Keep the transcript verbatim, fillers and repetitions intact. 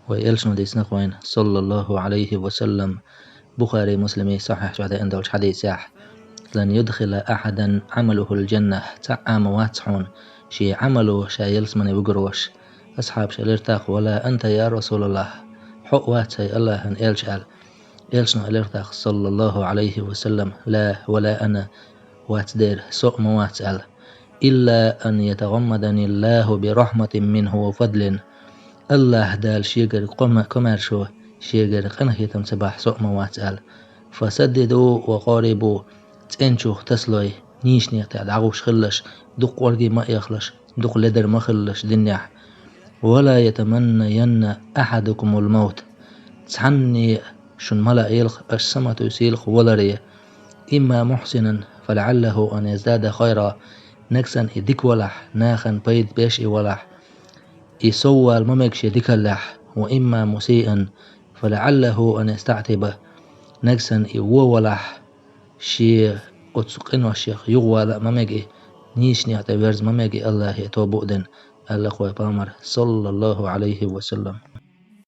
Вай элчано дийцинарг вайна, саллаллаху Ӏалайхи ва саллам, Бухари, Муслими сахьихь чохь деана долчу хьадисехь: «Лан юдхила ахьадан Ӏамалухул джанна», цхьа а ма вац хьуна, шен Ӏамало ша ялсамане вуьгур волуш. Асхьабаша элира тӀаккха: «Ва ла анта, я Расулаллах, хьо а вац, хӀай Аллахьан элча», аьлла. Элчано элира тӀаккха, саллаллаху Ӏалайхи ва саллам: «Ла, ва ла ана, вац дера, со а ма вац», аьлла. «Илла ан ятагӀаммаданиллаху би рахьматин минху ва фадлин». Аллахь Дала шегара къома-, комаьршо, шегара къинхетам ца бахь, со а ма вац аьлла. «Фасаддиду ва къарибу», цӀенчух тасалой, нийсачу некъа тӀехь дӀагӀуш хилалаш, дукха кӀорге ма эхалаш, дукха ледар ма хилалаш динехь. «Ва ла ятаманнаянна ахьадукумул маут». Цхьанне а шуна ма лаелха, аша са ма туьйсийлха валаре. «Имма мухьсинан, фалаӀаллаху ан яздада хайра». Нагахь санна и дика валахь, нахана пайда беш и валахь, и соввала ма мега шен дикаллехь. «Ва имма мусиан, фалаӀаллаху ан ястаӀтиба». Нагахь санна и вон валахь, шен оцу къиношех юхавала а ма мега и, нийсачу некъа тӀе верза ма мега и, Аллахье тоба а дина, аьлла вай пайхамара, саллаллаху Ӏалайхи ва саллам.